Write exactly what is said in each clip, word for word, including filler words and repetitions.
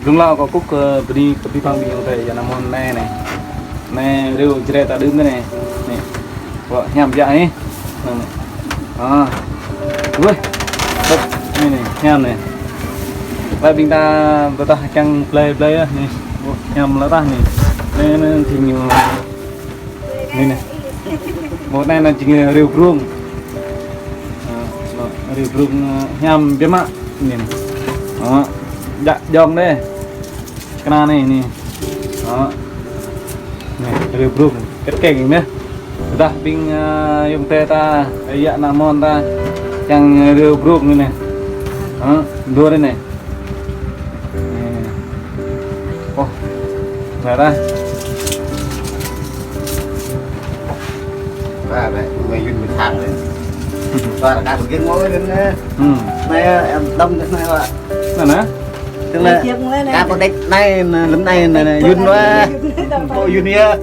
Rung hlâo kâo kŭk kơ bơni, kơ bơni păng ƀing ayŏng adơi, yua anăm mơ̆n anai anai. Anai rơ̆u jrĕ ta đưm anai anai. Anai. Kâo hiam biă anai. Anai anai. Ah. Wih. Anai anai, hiam anai. Laih ƀing ta pơdah kiăng blai blai ah anai. Wih, hiam lŏ tah anai. Anai anai jing ñu. Anai anai. Mơ̆ng anai anai jing rơ̆u brung. Ah, rơ̆u brung, ah, hiam biă mă. Anai anai. Ah, jak jŏng dêh. Kơna anai anai. Đó. Anai, rơ̆u brung. Kĕt kĕng anai. Pơdah ƀing, ah, ayŏng adơi ta, yă ană mơ̆n ta. Kiăng rơ̆u brung anai anai. Đó, dua anai anai. Anai. Ôh. Anai ta. Ba, ba, ba, Yun mơ̆ thâo anai. Ba, ka ƀu kiăng ngui anai. Hmm. Anai, em, đăm anai, ba. Anai anai. Tức là ta có đếch anai, lŏm anai, anai, anai, Yun wa. Có Yun ya.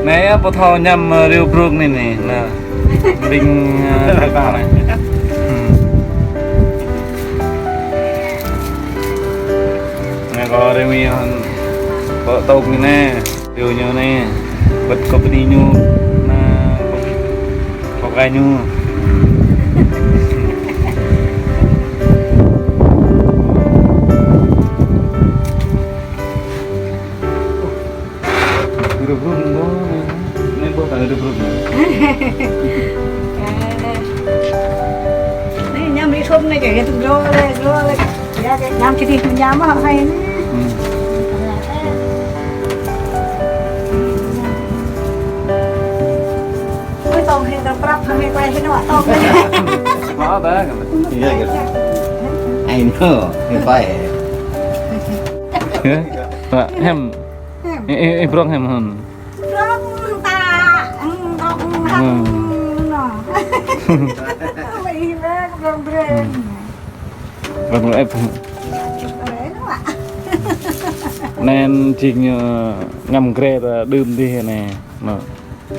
Anai, ah, pơthâo hiam, ah, rơ̆u brung anai anai. Anai. Ƀing, ah, ta anai. Hmm. Anai kâo rơmih hŏn. Kâo tŏk anai anai. Rơ̆u ñu anai, wơ̆t kâo bơni ñu, anai, kâo, kâo pơgai ñu. Rơ̆u brung ƀôh, anai ƀôh ta rơ̆u brung. Anai hiam rơ̆u brung anai kơ, kơ glô lĕ, glô lĕ. Yă, kơ hiam kơ dih hiam mơ̆ hai anai. Hmm. Ôi, tong hên tong prăp, hên quay hên nọ, tong hên. Má ta, kơ. Iya, kơ. Ai nô, hên quay. Hă? Hiam. Hiam. Ih, ih, ih, brong hiam hŏn. Brong ta, brong ta, hmm, nô. Ih, brong, brong. Hmm. Brong ĕp. Anai jing ñu ngăm grê ta đưm dih anai. Nô.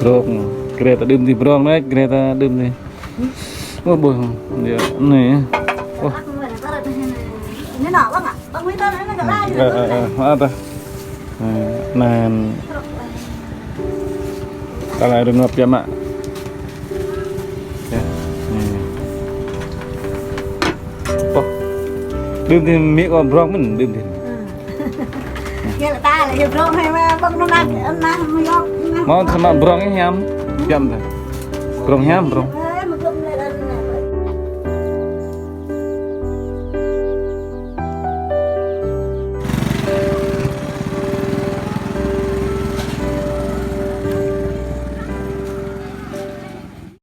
Brong. Grê ta đưm dih brong anai, grê ta đưm dih. Ơ, ƀuh. Yă, anai. Ơ. Anai nô, ƀơ̆ng ah. Ƀơ̆ng mơ̆ ta anai, anai kơ lai. Ơ, ơ, ơ, hă ta. Anai. Anai. Kơ lai rơngot biă mă. Yă. Anai. Ơ. Đưm dih mĭ kơ brong mơ̆n, đưm dih. Yă, ta lĕ yua brong hai mă, ƀơ̆ng nô nă, nă, mơ̆ yŏk, nă. Mơ̆ tơma brong hiam, hiam ta. Brong hiam, brong.